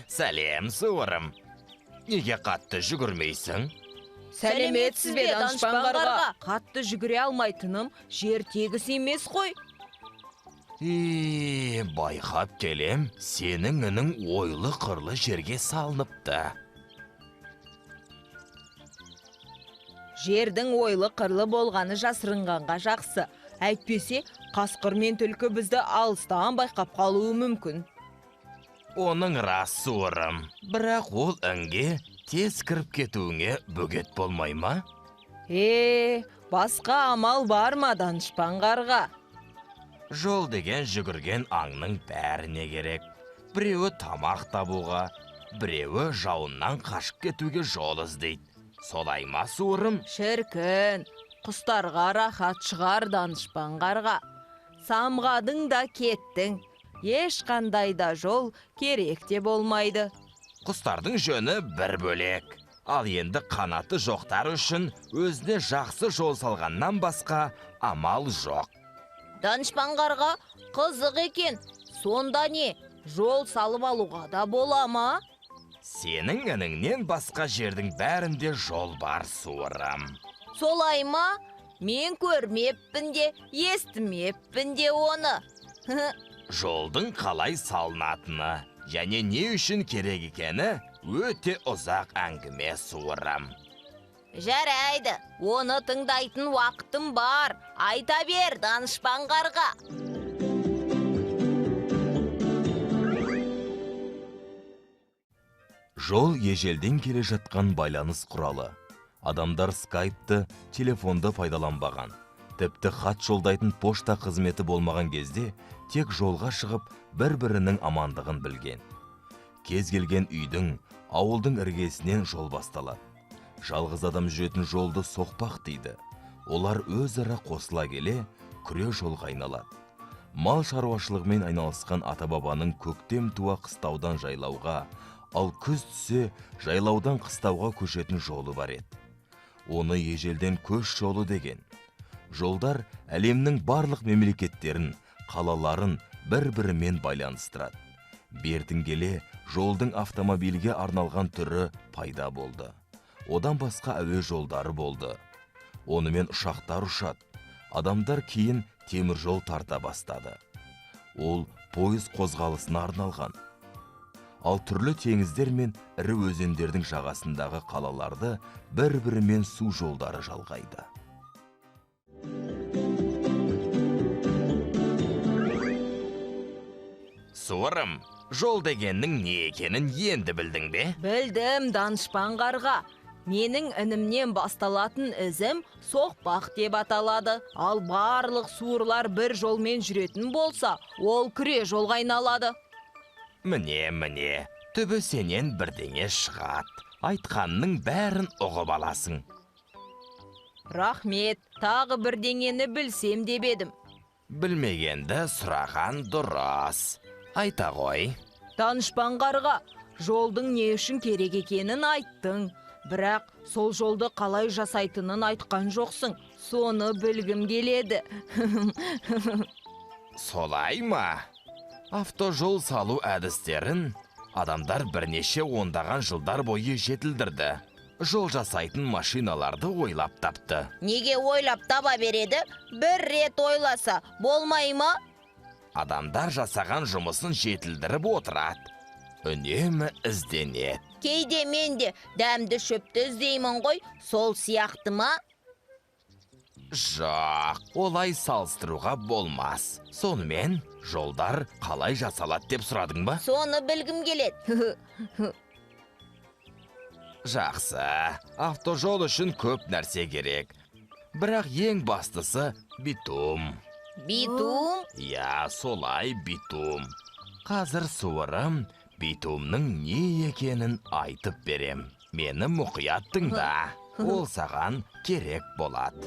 Сәлем, суырым. Неге қатты жүгірмейсің? Сәлеметсіз бе, данышпан қарға? Қатты жүгіре алмайтыным жер тегіс емес қой. Байқап келем, сенің інің ойлы-қырлы жерге салыныпты. Жердің ойлы-қырлы болғаны жасырынғанға жақсы. Әйтпесе, қасқыр мен түлкі бізді алыстан байқап қалуы мүмкін. Оның рас, суырым. Бірақ ол інге тез кіріп кетуіңе бөгет болмай ма? Басқа амал бар ма, данышпан қарға? Жол деген жүгірген аңның бәріне керек. Біреуі тамақ табуға, біреуі жауыннан қашып кетуге жол іздейді. Солай ма, суырым? Шіркін, құстарға рахат шығар, данышпан қарға. Самғадың да кеттің. Ешқандай да жол керек те болмайды. Құстардың жөні бір бөлек. Ал енді қанаты жоқтар үшін өзіне жақсы жол салғаннан басқа амал жоқ. Данышпан қарға, қызық екен. Сонда не, жол салып алуға да бола ма? Сенің ініңнен басқа жердің бәрінде жол бар, суырым. Солай ма? Мен көрмеппін де, естімеппін де оны. Жолдың қалай салынатыны және не үшін керек екені өте ұзақ әңгіме, суырым. Жарайды, оны тыңдайтын уақытым бар. Айта бер, данышпан қарға. Жол ежелден келе жатқан байланыс құралы. Адамдар скайпты, телефонды пайдаланбаған. Тіпті хат жолдайтын пошта қызметі болмаған кезде тек жолға шығып бір-бірінің амандығын білген. Кез келген үйдің, ауылдың іргесінен жол басталады. Жалғыз адам жүретін жолды соқпақ дейді. Олар өзара қосыла келе күре жолға айналады. Мал шаруашылығымен айналысқан ата-бабаның көктем туа қыстаудан жайлауға, ал күз түсе жайлаудан қыстауға көшетін жолы бар еді. Оны ежелден көш жолы деген. Жолдар әлемнің барлық мемлекеттерін, қалаларын бір-бірімен байланыстырады. Бертін келе жолдың автомобильге арналған түрі пайда болды. Одан басқа әуе жолдары болды. Онымен ұшақтар ұшады. Адамдар кейін темір жол тарта бастады. Ол пойыз қозғалысына арналған. Ал түрлі теңіздер мен ірі өзендердің жағасындағы қалаларды бір-бірімен су жолдары жалғайды. Суырым, жол дегеннің не екенін енді білдің бе? Білдім, данышпан қарға. Менің інімнен басталатын ізім соқпақ деп аталады. Ал барлық суырлар бір жолмен жүретін болса, ол күре жолға айналады. Міне, міне, түбі сенен бірдеңе шығады. Айтқанның бәрін ұғып аласың. Рахмет, тағы бірдеңені білсем деп едім. Білмегенді сұраған дұрыс. Айта ғой. Данышпан қарға, жолдың не үшін керек екенін айттың. Бірақ сол жолды қалай жасайтынын айтқан жоқсың. Соны білгім келеді. Солай ма? Автожол салу әдістерін адамдар бірнеше ондаған жылдар бойы жетілдірді. Жол жасайтын машиналарды ойлап тапты. Неге ойлап таба береді? Бір рет ойласа, болмай ма? Адамдар жасаған жұмысын жетілдіріп отырады. Үнемі ізденеді. Кейде мен де дәмді шөпті іздеймін ғой, сол сияқты ма? Жоқ, олай салыстыруға болмас. Сонымен, жолдар қалай жасалады деп сұрадың ба? Соны білгім келеді. Жақсы, автожол үшін көп нәрсе керек. Бірақ ең бастысы битум. Битум? Я, солай битум. Қазір суырым битумның не екенін айтып берем. Мені мұқият тыңда. Ол саған керек болады.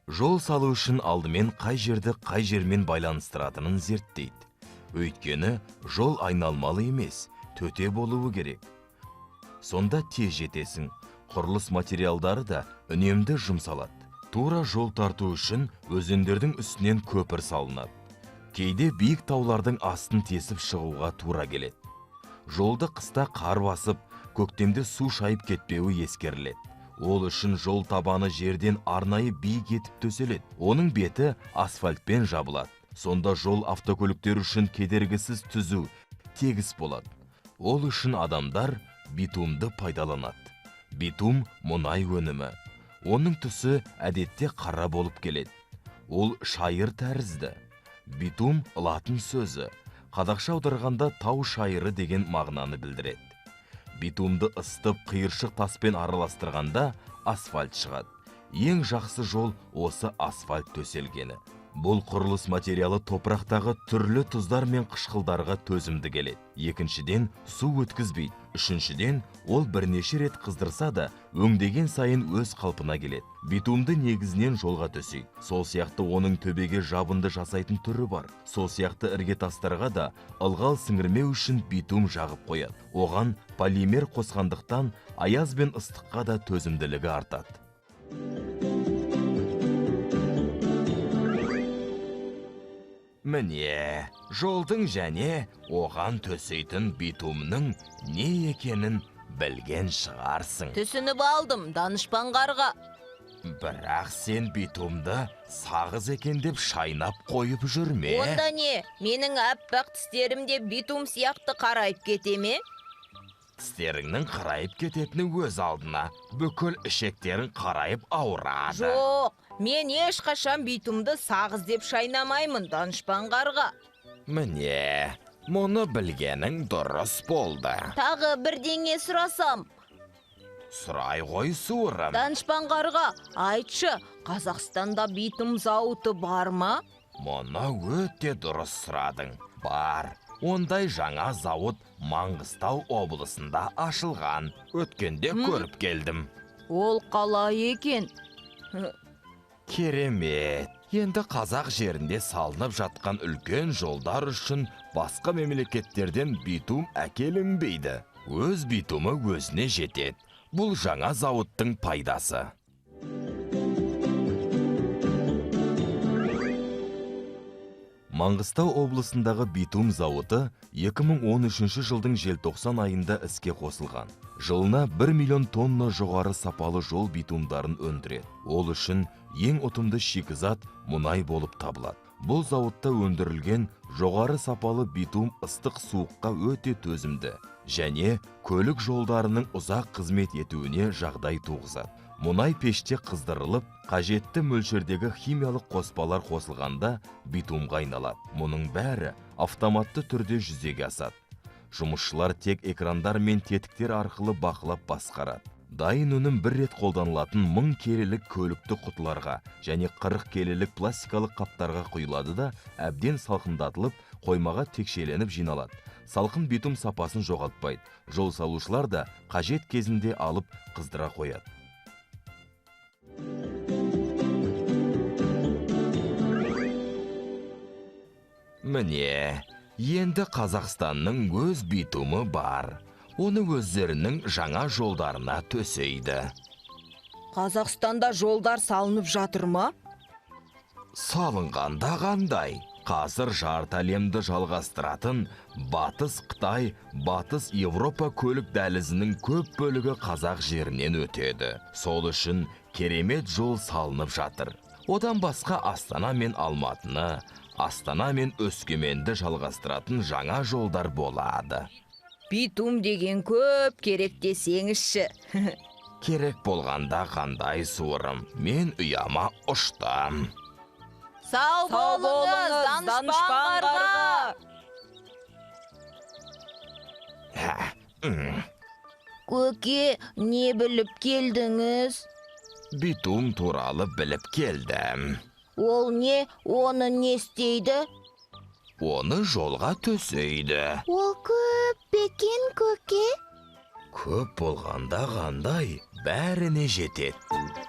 Жол салу үшін алдымен қай жерді қай жермен байланыстыратынын зерттейді. Өйткені жол айналмалы емес, төте болуы керек. Сонда тез жетесің. Құрылыс материалдары да үнемді жұмсалады. Тура жол тарту үшін өзендердің үстінен көпір салынады. Кейде биік таулардың астын тесіп шығуға тура келеді. Жолды қыста қар басып, көктемде су шайып кетпеуі ескеріледі. Ол үшін жол табаны жерден арнайы биік етіп төселеді. Оның беті асфальтпен жабылады. Сонда жол автокөліктер үшін кедергісіз түзу, тегіс болады. Ол үшін адамдар битумды пайдаланады. Битум мұнай өнімі. Оның түсі әдетте қара болып келеді. Ол шайыр тәрізді. Битум латын сөзі. Қазақша аударғанда тау шайыры деген мағынаны білдіреді. Битумды ысытып қиыршық таспен араластырғанда асфальт шығады. Ең жақсы жол осы асфальт төселгені. Бұл құрылыс материалы топырақтағы түрлі тұздар мен қышқылдарға төзімді келеді. Екіншіден, су өткізбейді. Үшіншіден, ол бірнеше рет қыздырса да, өңдеген сайын өз қалпына келеді. Битумды негізінен жолға төсейді. Сол сияқты оның төбеге жабынды жасайтын түрі бар. Сол сияқты іргетастарға да ылғал сіңірмеу үшін битум жағып қояды. Оған полимер қосқандықтан аяз бен ыстыққа да төзімділігі артады. Міне, жолдың және оған төсейтін битумның не екенін білген шығарсың. Түсініп алдым, данышпан қарға. Бірақ сен битумды сағыз екен деп шайнап қойып жүрме. Онда не, менің аппақ тістерім де битум сияқты қарайып кете ме? Тістеріңнің қарайып кететіні өз алдына, бүкіл ішектерің қарайып ауырады. Жоқ, мен ешқашан битумды сағыз деп шайнамаймын, данышпан қарға. Міне, мұны білгенің дұрыс болды. Тағы бірдеңе сұрасам. Сұрай ғой, суырым. Данышпан қарға, айтшы, Қазақстанда битум зауыты бар ма? Мұны өте дұрыс сұрадың. Бар. Ондай жаңа зауыт Маңғыстау облысында ашылған. Өткенде көріп келдім. Ол қалай екен? Керемет. Енді қазақ жерінде салынып жатқан үлкен жолдар үшін басқа мемлекеттерден битум әкелінбейді. Өз битумы өзіне жетеді. Бұл жаңа зауыттың пайдасы. Маңғыстау облысындағы битум зауыты 2013 жылдың желтоқсан айында іске қосылған. Жылына 1 миллион тонна жоғары сапалы жол битумдарын өндіреді. Ол үшін ең ұтымды шикізат мұнай болып табылады. Бұл зауытта өндірілген жоғары сапалы битум ыстық суыққа өте төзімді және көлік жолдарының ұзақ қызмет етуіне жағдай туғызады. Мұнай пеште қыздырылып, қажетті мөлшердегі химиялық қоспалар қосылғанда битумға айналады. Мұның бәрі автоматты түрде жүзеге асады. Жұмысшылар тек экрандар мен тетіктер арқылы бақылап басқарады. Дайын өнім бір рет қолданылатын 1000 келілік көлікті құтыларға және 40 келілік пластикалық қаптарға құйылады да әбден салқындатылып, қоймаға текшеленіп жиналады. Салқын битум сапасын жоғалтпайды. Жол салушылар да қажет кезінде алып қыздыра қояды. Міне, енді Қазақстанның өз битумы бар. Оны өздерінің жаңа жолдарына төсейді. Қазақстанда жолдар салынып жатыр ма? Салынғанда қандай? Қазір жарты әлемді жалғастыратын Батыс Қытай, Батыс Европа көлік дәлізінің көп бөлігі қазақ жерінен өтеді. Сол үшін керемет жол салынып жатыр. Одан басқа Астана мен Алматыны, Астана мен Өскеменді жалғастыратын жаңа жолдар болады. Битум деген көп керек десеңізші. Керек болғанда қандай суырым, мен ұяма ұштым. Сау болыңыз, данышпан қарға. Көке, не біліп келдіңіз? Битум туралы біліп келдім. Ол не, оны не істейді? Оны жолға төсейді. Ол көп пе екен, көке? Көп болғанда қандай, бәріне жетеді.